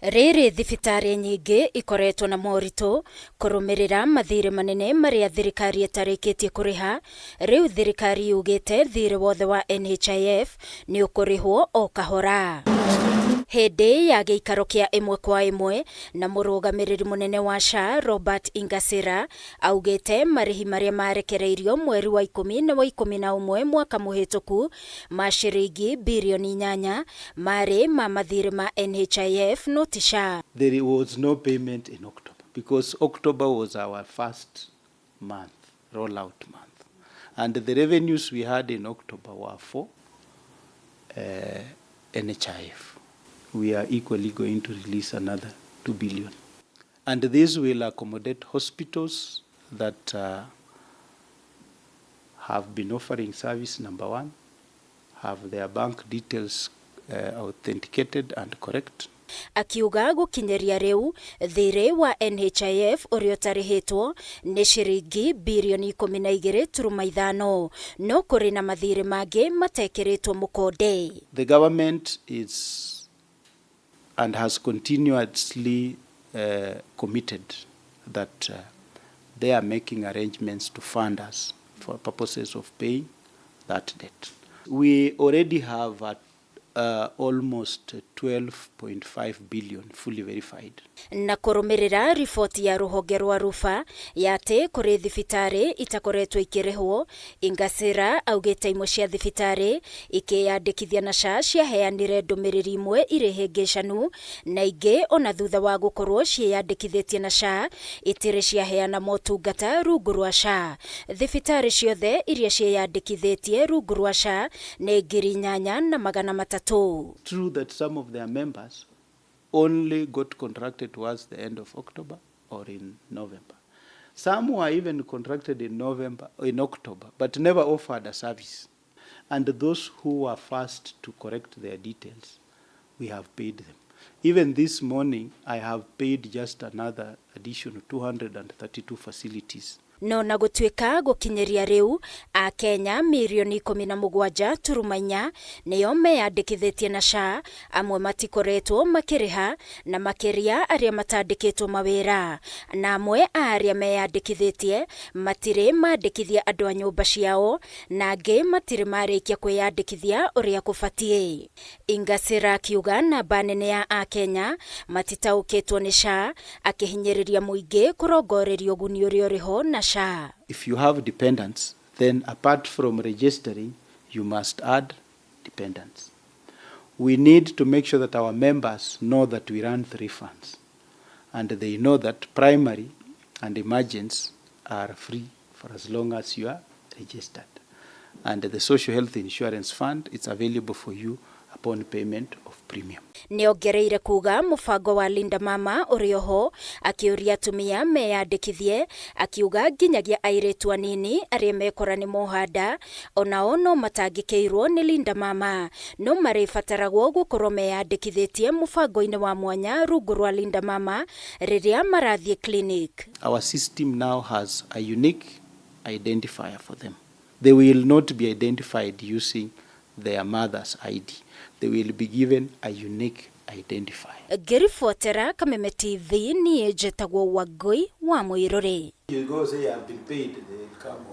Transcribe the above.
Rĩrĩ thibitarĩ nyingĩ ikoretwo na moritũ kũrũmĩrĩra mathirĩ manene marĩa thirikari ĩtarĩkĩtie kũrĩha, rĩu thirikari yugĩte thirĩ wothe wa NHIF nĩ ũkũrĩhwo o kahora. Hĩndĩ ya gĩikaro kĩa ĩmwe kwa ĩmwe na mũrũgamĩrĩri mũnene wa SHA Robert Ingasira augĩte marĩhi marĩa marekereirio mweri wa 11 na wa 11 mwaka mũhĩtũku ma ciringi birioni 8 marĩ ma mathirĩ ma NHIF no ti SHA. There was no payment in October because October was our first month, rollout month. And the revenues we had in October were for NHIF. We are equally going to release another 2 billion. And this will accommodate hospitals that have been offering service, number one, have their bank details authenticated and correct. Akiuga gũkinyĩria rĩu thirĩ wa NHIF ũrĩa ũtarĩhĩtwo nĩ ciringi birioni 12.5, no kũrĩ na mathirĩ mangĩ matekĩrĩtwo mũkonde. The government is and has continuously committed that they are making arrangements to fund us for purposes of paying that debt. We already have almost 12.5 billion fully verified. Na kũrũmĩrĩra riboti ya rũhonge rwa ruba ya atĩ kũrĩ thibitarĩ itakoretwo ikĩrĩhwo, Ingasira augĩte imwe cia thibitarĩ ikĩyandĩkithia na SHA ciaheanire ndũmĩrĩri imwe irĩ hĩngĩcanu, na ingĩ ona thutha wa gũkorwo ciĩyandĩkithĩtie na SHA itirĩ ciaheana motungata rungu rwa SHA. Thibitarĩ ciothe iria ciĩyandĩkithĩtie rungu rwa SHA nĩ 8300. True that some of their members only got contracted towards the end of October or in November. Some were even contracted in November, in October, but never offered a service. And those who were first to correct their details, we have paid them. Even this morning, I have paid just another additional 232 facilities. No na gũtuĩka gũkinyĩria rĩu akenya mirioni 17.4 nĩo meyandĩkithĩtie na SHA, amwe matikoretwo makĩrĩha, na makĩria arĩa matandĩkĩtwo mawĩra, na amwe a arĩa meyandĩkithĩtie matirĩ mandĩkithia andũ a nyũmba ciao, na angĩ matirĩ marĩkia kwĩyandĩkithia ũrĩa kũbatiĩ. Ingasira akiuga namba nene ya akenya matitaũkĩtwo nĩ SHA, akĩhinyĩrĩria mũingĩ kũrongoreria ũguni ũrĩa ũrĩho na SHA. If you have dependents, then apart from registering, you must add dependents. We need to make sure that our members know that we run three funds and they know that primary and emergency are free for as long as you are registered. And the Social Health Insurance Fund is available for you upon payment of premium. Nĩongereire kuga mũbango wa Linda Mama ũrĩ oho, akĩũria atumia meyandĩkithie, akiuga nginyagia airĩtu anini arĩa mekora nĩ mohanda onao no matangĩkĩirwo nĩ Linda Mama, no marĩbataragwo gũkorwo meyandĩkithĩtie mũbango-inĩ wa mwanya rungu rwa Linda Mama rĩrĩa marathiĩ clinic. Our system now has a unique identifier for them. They will not be identified using their mother's ID. They will be given a unique identifier. Ngĩribotera Kameme TV, niĩ njĩtagwo Wangũi wa Mũirũrĩ. You go say, "I've been paid," they come.